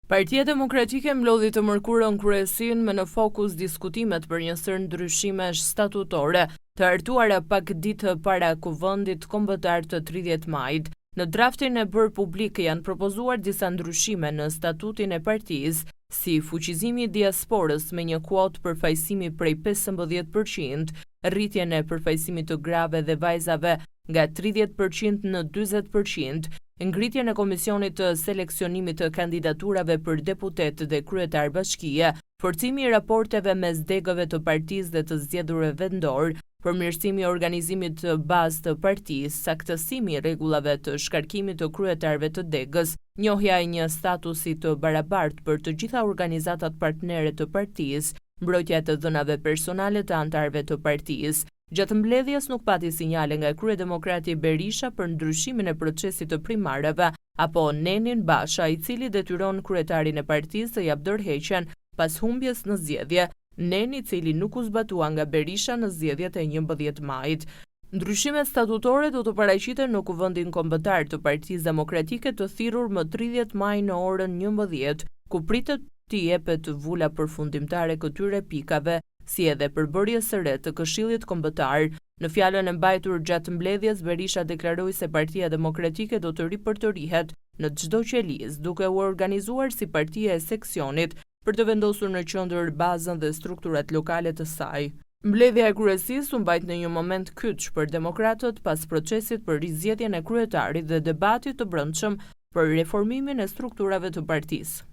Partia Demokratike mblodhi të mërkurën kryesinë me në fokus diskutimet për një sërë ndryshimesh statutore të hartuara pak ditë para Kuvendit Kombëtar të 30 majit. Në draftin e bërë publik janë propozuar disa ndryshime në statutin e partisë, si fuqizimi i diasporës me një kuotë përfaqësimi prej 15%, rritjen e përfaqësimit të grave dhe vajzave nga 30% në 40%, ngritjen e komisionit të seleksionimit të kandidaturave për deputet dhe kryetar bashkie, forcimi i raporteve mes degëve të partisë dhe të zgjedhurve vendor, përmirësimi i organizimit të bazë të partisë, saktësimi i rregullave të shkarkimit të kryetarëve të degës, njohja e një statusi të barabartë për të gjitha organizatat partnere të partisë, mbrojtja e të dhënave personale të anëtarëve të partisë. Gjatë mbledhjes nuk pati sinjale nga kryedemokrati Berisha për ndryshimin e procesit të primareve apo nenin Basha, i cili detyron kryetarin e partisë të japë dorëheqjen pas humbjes në zgjedhje, nen i cili nuk u zbatua nga Berisha në zgjedhjet e 11 majit. Ndryshimet statutore do të paraqiten në Kuvendin Kombëtar të Partisë Demokratike të thirrur më 30 maj në orën 11, ku pritet t'i jepet vula përfundimtare këtyre pikave, si edhe përbërjes së re të Këshillit Kombëtar. Në fjalën e mbajtur gjatë mbledhjes, Berisha deklaroi se Partia Demokratike do të ripërtërihet në çdo qelizë, duke u organizuar si partia e seksionit për të vendosur në qendër bazën dhe strukturat lokale të saj. Mbledhja e kryesisë u mbajt në një moment kyç për demokratët pas procesit për rizgjedhjen e kryetarit dhe debatit të brendshëm për reformimin e strukturave të partisë.